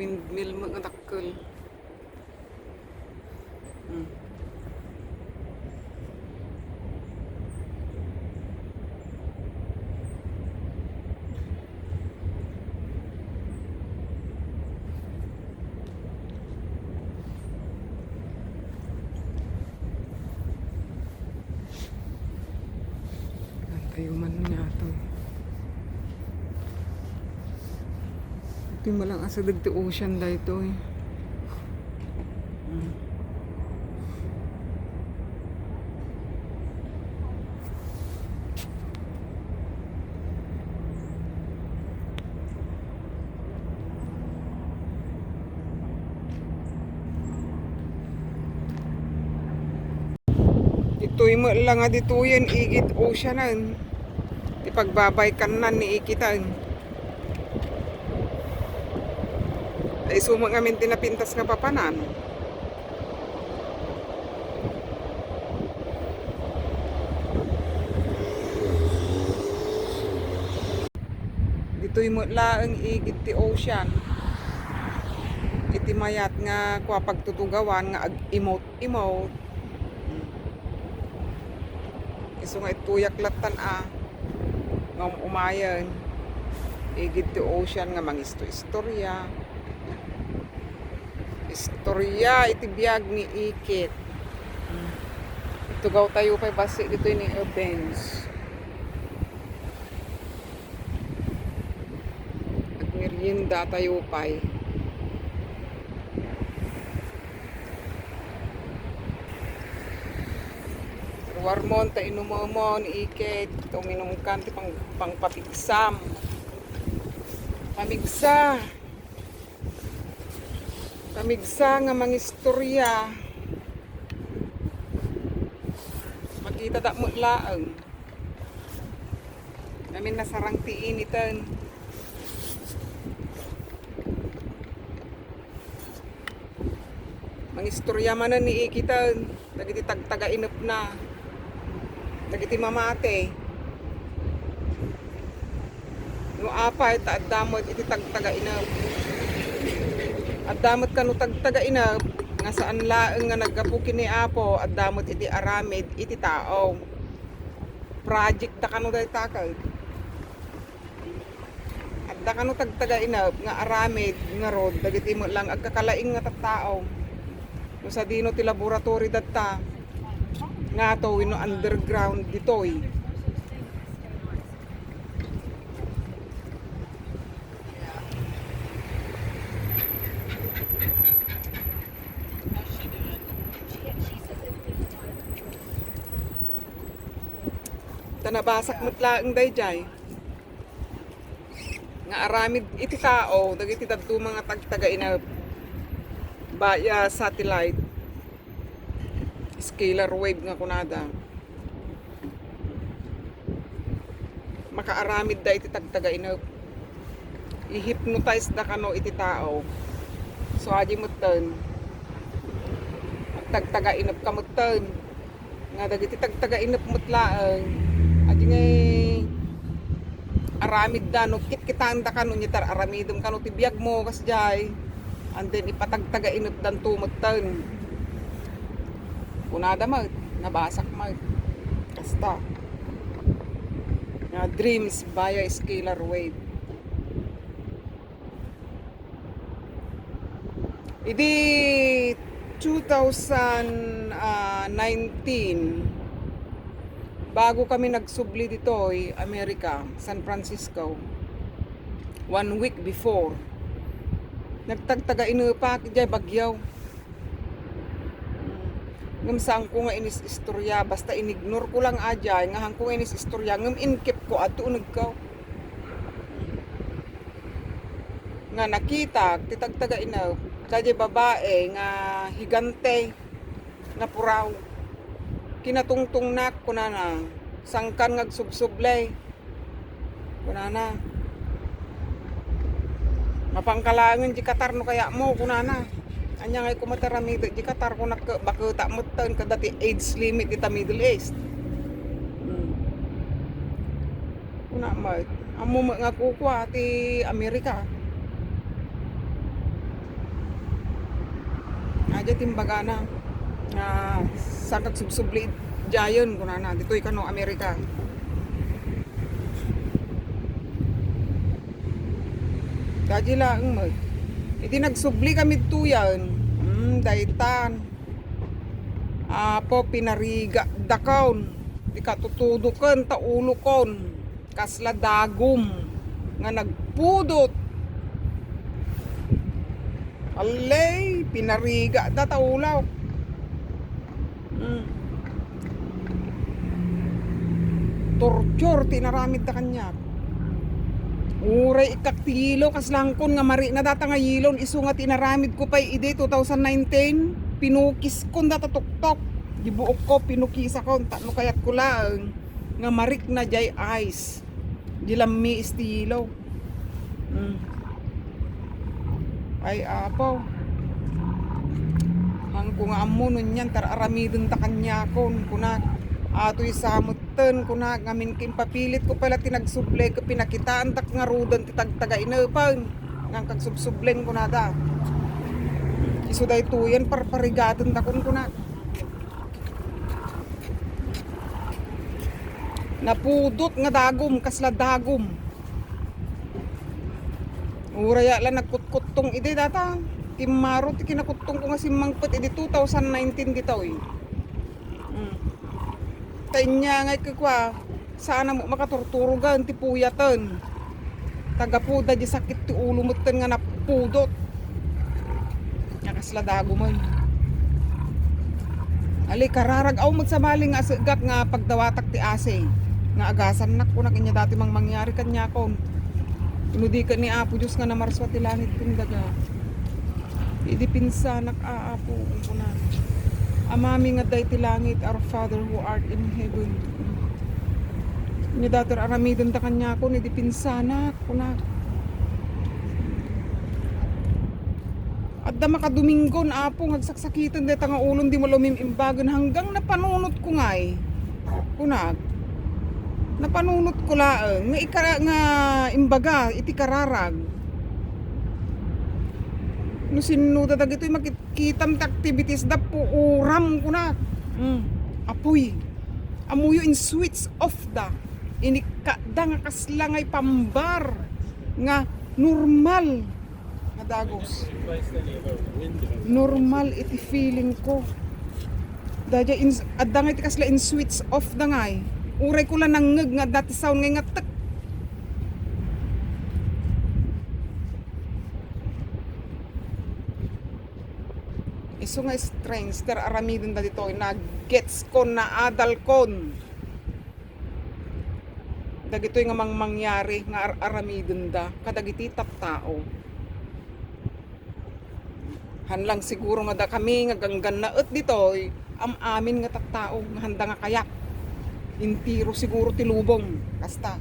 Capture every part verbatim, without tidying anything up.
Windmill met nga dakkel. Hmm. Tayo man niya to. Ito yung malang asa dagiti ocean daytoy. Hmm. Ditoy met la nga ditoyen, igid oceanen. Ti pagbabaykannan ni ikitan. Ay, isu met ngamin ti napintas nga papanan. Ditoy met laeng igid ti ocean. Iti mayat nga kua pagtutugawan nga ag-imot-imot. Isu nga ittuyak lattan a nga um-umayen. Igid ti ocean nga mangisto-istorya. Istorya iti biag ni Ikit. Tugaw tayo pay bassit ditoy ni Evans. Agmerienda tayo pay. Ruarmon ta inumemon, Ikit. Uminumkan ti pang-, pangpapigsam. Pamigsa. Pamigsa nga mangistorya. Makita da met laeng. Amin nasarang ti initen. Mangistorya manen ni Ikiten dagiti tagtagainepna, dagiti mamati. No apay ta adda met iti tagtagainep. Adda met kano tagtagainep nga saan laeng nga naggapu ken ni Apo, adda met iti aramid iti tao. Project da kano dayta ket adda kano tagtagainep nga aramid ngarud dagiti met lang agkakalaing nga tattao. No sadino ti laboratory datta, ngato wenno underground ditoy. Ta nabasak met laeng daydiay nga aramid iti tao dagiti dadduma nga tagtagainep via satellite, scalar wave nga kunada. Makaaramidda iti tagtagainep. I-hypnotize da kano iti tao. So, adi metten, tagtagainep ka metten. Nga dagiti tagtagainep met laeng, adi ngay aramidda no kitkitaenda kano, nia ta aramidem kano ti biagmo, kasdiay. And then, ipatagtagainepdanto metten. Kunada met, nabasak met. Kasta. Nga dreams via scalar wave. Idi two thousand nineteen, bago kami nagsubli ditoy America, San Francisco, one week before, nagtagtagainepak idiay Baguio. Ngem saanko nga inis-istorya, basta inignore ko lang adiay nga haanko nga inis-istorya, ngem inkep ko, adto unegko. Nga nakitak ti tagtagainep, daydiay babai nga higante nga puraw. Kinatungtongnak, kunana, "Sangkan nga agsubsubli," kunana. "Mapanka laengen di Qatar no kayatmo," kunana. "Ania ngay koma ti aramidek di Qatar?" kunak, "Baketa metten kada ti age limit dita Middle East." Hmm. Kuna met, ammo met nga kukua ti Amerika. Adda ti imbagana, ah, saan kag subsubli idiayen, kunana, ditoy kano Amerika. Kadi laeng met. Iti nagsubli kami ditoyen, mm, daytan. Apo, pinarigadakon. Di katutudoken ta ulokon. Kasla dagum nga nagpudot. Allay, pinarigada ta ulok. Mm. Torture ti inaramidda kaniak. Uray ikkak ti yelo, kasla angkon nga marikna data nga yelo, isu nga ti inaramidko pay idi two thousand nineteen, pinukiskon data tuktok. Di buokko, pinukisakon, tapno kayatko laeng nga marikna diay ice. Di lammiis ti yelo. Mm. Ay, Apo. Haanko nga ammo no nian, tar-aramidenda kaniakon, kunak. Atoy sa metten, kunak, ngamin ket impapilitko pay la ti nagsubli, ket pinakitaandak ngaruden ti tagtaga inepen. Ngan kag subsublen, kunada. Isu daytoyen, parparigadendakon, kunak. Napudot nga dagum, kasla dagum. Uray la nagkutkuttong idi data. Timmaro ti kinakuttongko nga simmangpet idi two thousand nineteen ditoy. Mm. Ta inya ngay kukua, saan a mo makaturturogan ti puyaten. Ta gapu da di sakit ti ulo metten nga napudot. Nga kasla dagumen. Ali, kararag, aw met sabali nga aseggak nga pagdawatak ti asi. Nga agasannak, kunak, inya datoy mangmangyari kaniakon. Inudikon ni Apo Dios nga namarsua ti langit ken daga. Idi pinsanak, a Apo, kunak. Amami nga adda iti langit, our Father who art in heaven. Inya datoy aramidenda kaniakon, idi pinsanak. Kunak. Adda makadominggon, Apo, nga agsaksakiten dayta nga ulon di mo la umim-imbagen hanggang napanunotko ngay. Kunak. Napanunotko laeng nga ikara-, nga imbaga iti kararag. No sinno da dagitoy makitkitam ti activities da, puuram, kunak. Mm. Apoy. Ammoyo in switch off da. Inikkatda nga kasla ngay pambar nga normal nga dagos. Normal iti feeling ko. Daydiay ins-, adda ngay ti kasla in switch off da ngay. Uray ko la nangngeg nga adda ti sound ngay nga tek. Isu nga strange, tar-aramiden da ditoy, nag-gets kon, naadal kon. Dagitoy nga mangmangyari nga ar-aramiden da kadagiti tattao. Han lang siguro nga dakami nga ganggannaet ditoy, am-amin nga tattao nga handa nga kayak. Intiro siguro ti lubong, kasta.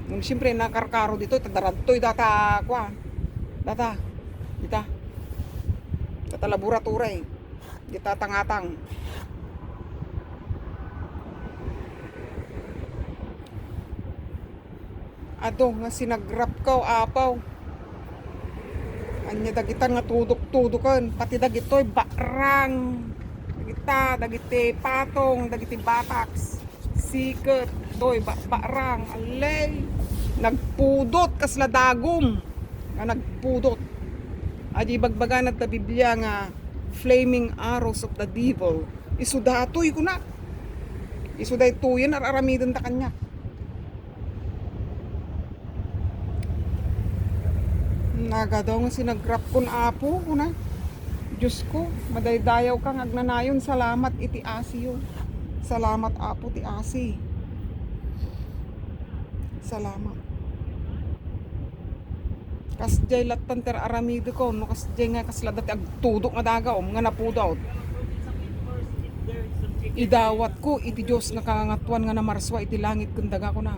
Ngem siyempre, nakarkaro ditoy, ta daradtoy data, kua, data, ita, data laboratory, dita tangatang. Adu nga sinagrapko, Apo. Ania dagita nga tudok-tudoken, pati dagitoy barang. Dagita, dagiti patong, dagiti bataks. Siket, toy, ba-, barang, allay. Nagpudot kasla dagom nga nagpudot. Adi ibagbagana ta Biblia nga flaming arrows of the devil. Isu datoy, kuna. Isu daytoyen ar-aramiden ta kaniak. Nagadaw nga sinagrapkon, Apo, kuna. Diosko, madaydayawka nga agnanayon. Salamat iti asiyo. Salamat, Apo, ti asi. Salamat. Kasdiay lattan ti ar-aramideko, no kasdiay nga kasla dati agtudok nga dagaom nga napudot. Idawatko iti Dios nga kangangatuan nga namarsua iti langit ken daga, kuna.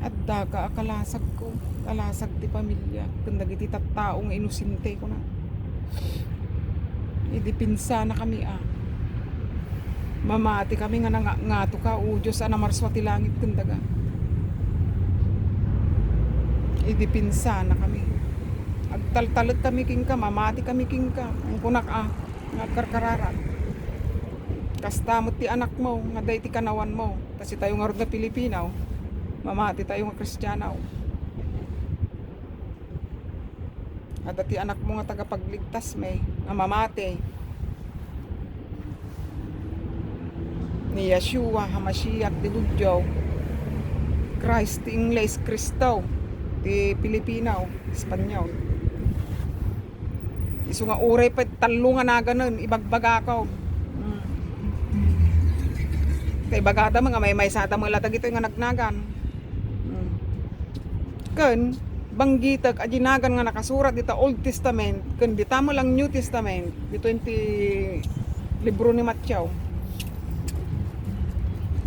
Addaka a kalasagko, kalasag ti pamiliak, ken dagiti tattao nga inosente, kuna. Idi pinsanakami a mamati kami nga nanga-, ngatoka, O Dios a namarsua ti langit ken daga. Idi pinsanakami. Agtaltalek kami kenka, mamati kami kenka. Ang kunak a, nga agkarkararag. Kasta met ti anakmo, nga daydi kanawanmo. Ta sitayo ngarud nga Pilipino, mamati tayo nga Kristiano. Adda ti anakmo nga tagapagligtas met, nga mamati. Ni Yeshua HaMashiach ti Judio, Christ ti Ingles, Kristo ti Pilipino, Espanyol. Isu nga uray pay tallo nga naganen, ibagbagakon. Hmm. Ta ibagada met nga maymaysada met la dagitoy nga nagnagan. Hmm. Ken, banggitek a dinagan nga nakasurat dita Old Testament, ken dita met lang New Testament, ditoy ti libro ni Mateo.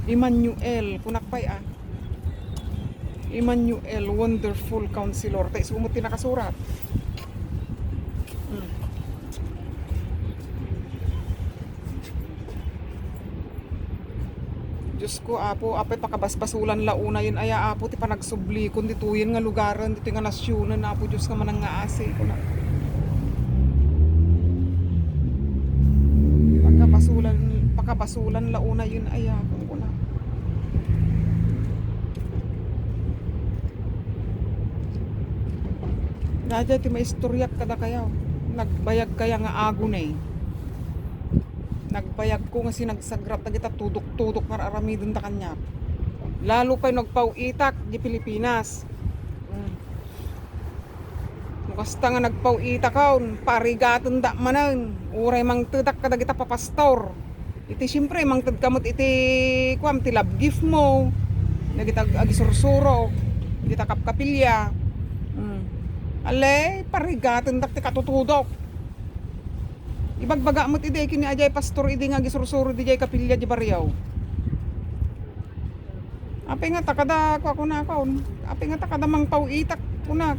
Emmanuel, kunak pay a. Emmanuel, Wonderful Counselor. Ta isu met ti nakasurat. Hmm. Diyos ko, Apo, apay pakabasbasulan la unayen aya, Apo, ti panagsublikon ditoyen nga lugaren, ditoy nga nasionen, Apo Diyos nga manangngaasi, kuna. Pakabasulan, pakabasulan la unayen aya, kuna. Daydiay ti maistoryak kadakayo. Nagbayag kaya nga agony. Nagbayagko nga sinagsagrat dagita tudok-tudok nga ar-aramidenda kaniak. Lalo pay no agpaw-itak di Pilipinas. Mm. No kasta nga nagpaw-itakon, parigatenda manen. Uray mangtedak kadagita papastor. Iti, siyempre, mangtedka met iti, kuam, ti love gift mo, dagita ag-, agisursuro, dagita kapkapilya. Mm. Alay, parigatendak ti katutudok. Ibagbaga met idi ken ni adiay pastor idi nga agisursuro diay kapilya di barrio. Apay nga ta kada, kua, kunakon. Apay nga ta kada mangpaw-itak, kunak.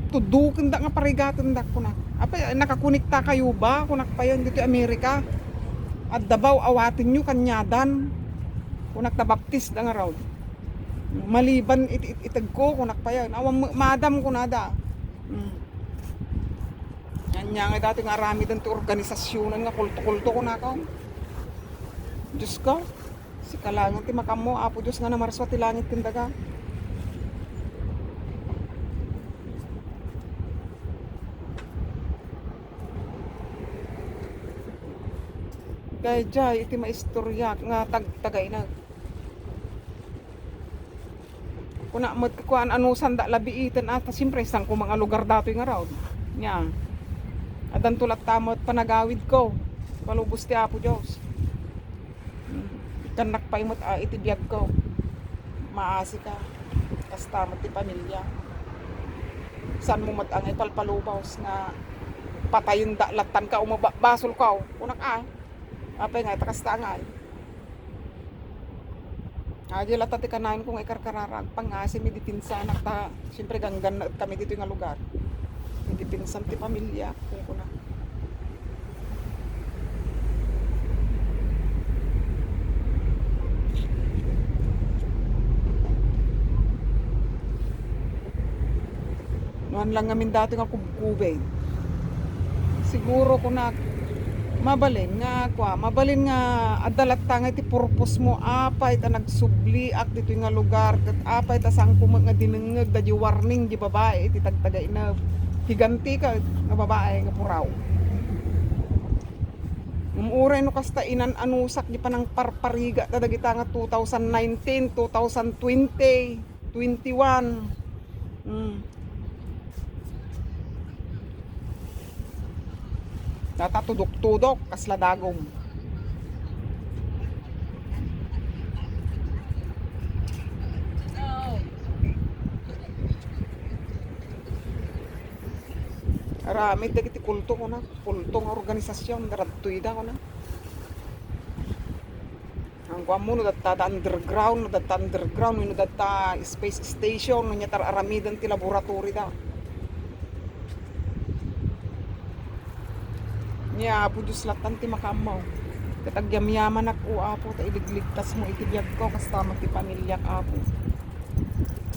Tudukenda nga parigatendak, kunak. Apay, nakakonekta kayo ba? Kunak payen ditoy Amerika. Adda ba, awatenyo kaniadan. Kunak ta baptisda ngarud. Maliban iti, it-, itegko, kunak payen. Awan met madam, kunada. Hmm. Ania nga daytoy nga aramiden ti organisasionen nga kulto-kulto, kunakon. Diyos ko. Sika laeng ti makaammo, Apo Dios, nga namarsua ti langit ken daga. Daydiay iti maistoryak nga tagtagainag. Kuna met, kuan, anusanda la biiten, a, ta siyempre, saan koma nga lugar datoy ngarud. Nia. Addanto latta met panagawidko. Palubos ti Apo Dios. Hmm. Ikkannak pay met, a, iti biagko. Maasika. Kasta met ti pamilya. Saanmo met a nga ipalpalubos nga patayenda lattan ka, umaba-, basolko. Kunak, a. Apay nga, ta kasta nga, ay. Adi latta ti kanayon ko nga ikarkararag, pangngaasim idi pinsanak ta, siyempre, ganggannaet kami ditoy nga lugar. Idi pinsan ti pamilya, kun kuna. Nuan lang ngamin datoy nga kubkubeng. Siguro kunak, mabalin nga, kua, mabalin nga adda latta nga iti purpose mo, apay ta nagsubliak ditoy nga lugar, ket apay ta saanko met nga dinengngeg daydi warning di babae iti tagtagaineb. Higanti ka nga babae nga puraw. Ngem uray no kasta inan-anusak di panangparparigat dagita nga two thousand nineteen, two thousand twenty. Twenty-one. Hmm. Data tudok-tudok, kasla dagom. Aramid dagiti kulto, kuna, kulto nga organisasyon, daradtoy da, kuna. Ang kuan mo, no datta da underground, no datta underground, no datta space station, no nia tar-aramiden ti laboratory da. Nia, Apo Dios lattan ti makaammo. Ket agyamyamanak, O Apo, ta iligligtas mo iti biagko, kasta met ti pamiliak, Apo.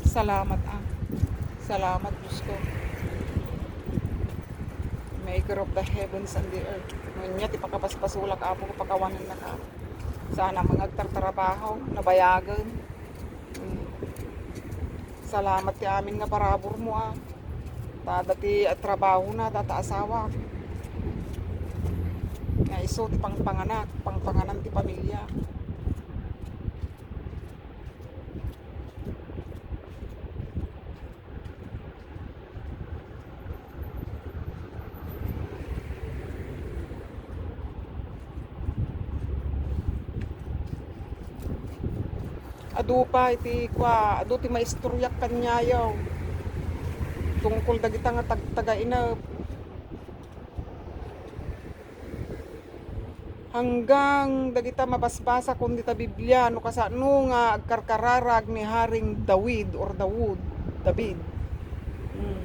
Salamat, ah. Salamat, Dios ko. Maker of the heavens and the earth. Ania ti pakabasbasolak, Apo, pakawanennaka. Sana nga agtartrabaho, nabayagen. Mm. Salamat ti amin nga paraburmo, a. Ta adda ti trabahona, data asawak. Nga isu ti pangpanganak, pangpanganan ti pamilia. Adu pay ti kua, adu ti maistoryak kaniayo tungkol dagita nga tagtagainep. Hanggang dagita mabasbasakon dita Biblia, no kasano nga agkarkararag ni Haring David or Daud, David. Hmm.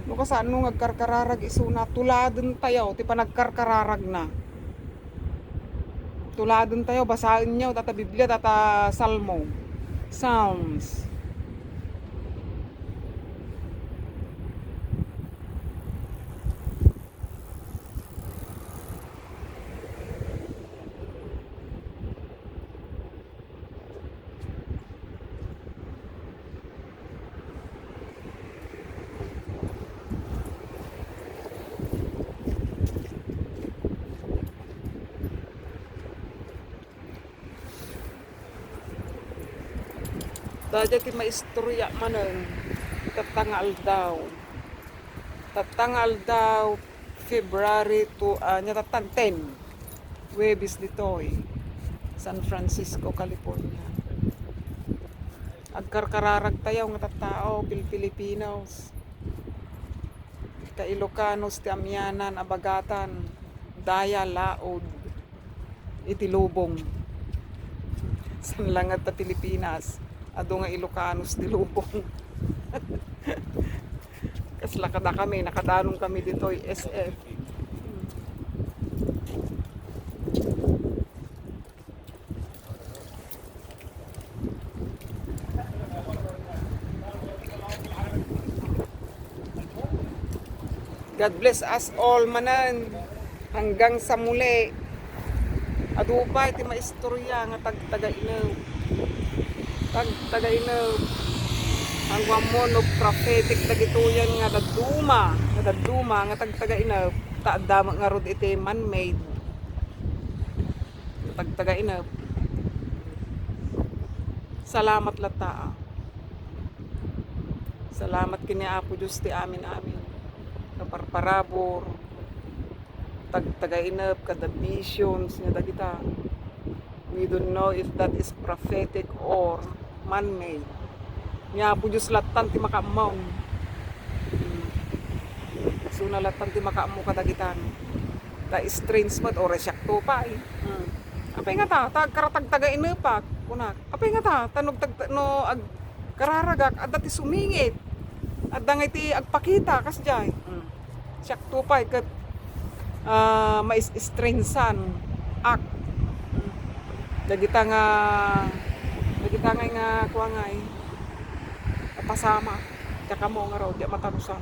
No kasano nga agkarkararag isuna, tuladentayo ti panagkarkararagna. Tuladentayo, basaenyo, data Biblia, data Salmo. Psalms. Dayta ti maistorya manen, tatta nga aldaw. Tatta nga aldaw, February two, ah, nia tattan, ten. Huwebes ditoy, San Francisco, California. Agkarkararagtayo nga tattao, Pil-, Filipinos. Ta Ilocanos ti amianan a bagatan, daya laud iti lubong. Saan la nga ta Pilipinas, adu nga Ilocanos ti lubong. Kasla kadakami, nakadanong kami ditoy S F. God bless us all manen. Hanggang sa muli. Adu pay ti maistorya nga tagtagainep. Tagtagainep. Ammom no prophetic dagitoyen nga dadduma, nga dadduma nga tagtagainep. Ta adda met ngarud iti man-made. Tagtagainep. Salamat latta, a. Salamat ken ni Apo Dios ti amin-amin. Kaparparabur, tagtagainep, kada visions nga dagita. We don't know if that is prophetic or man-made. Ni Apo Dios lattan ti makaammo. Hmm. Isuna lattan ti makaammo kadagitan. Ta strange met, uray siakto pay. Hmm. Apay nga ta, ta agkaratagtagainepak, kunak. Apay nga ta, ta no agtag-, no agkararagak, adda ti sumingit. Adda nga iti agpakita, kasdiay. Hmm. Siakto pay ket, ah, mais-, strange-an ak. Dagita nga, dagita ngay nga, kua ngay, napasama. Diak ammo ngarud, diak matarusan.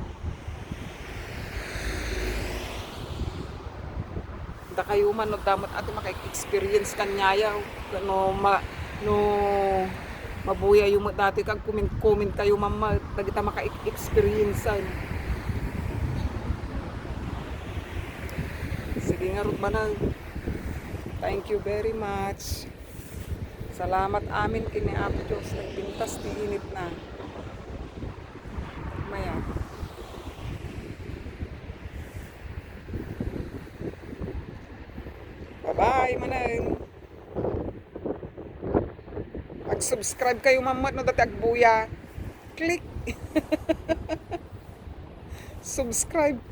Dakayo man, no, adda met a ti maka-experience kaniayo, no, ma-, no, mabuyayo met datoy, kag comment-comment kayo man met, dagita maka-experience-an. Sige ngarud manen. Thank you very much. Salamat amin ken ni Apo Dios, nagpintas ti initna. Maya. Bye-bye manen. Mag-subscribe kayo man met no dati agbuya. Click. Subscribe.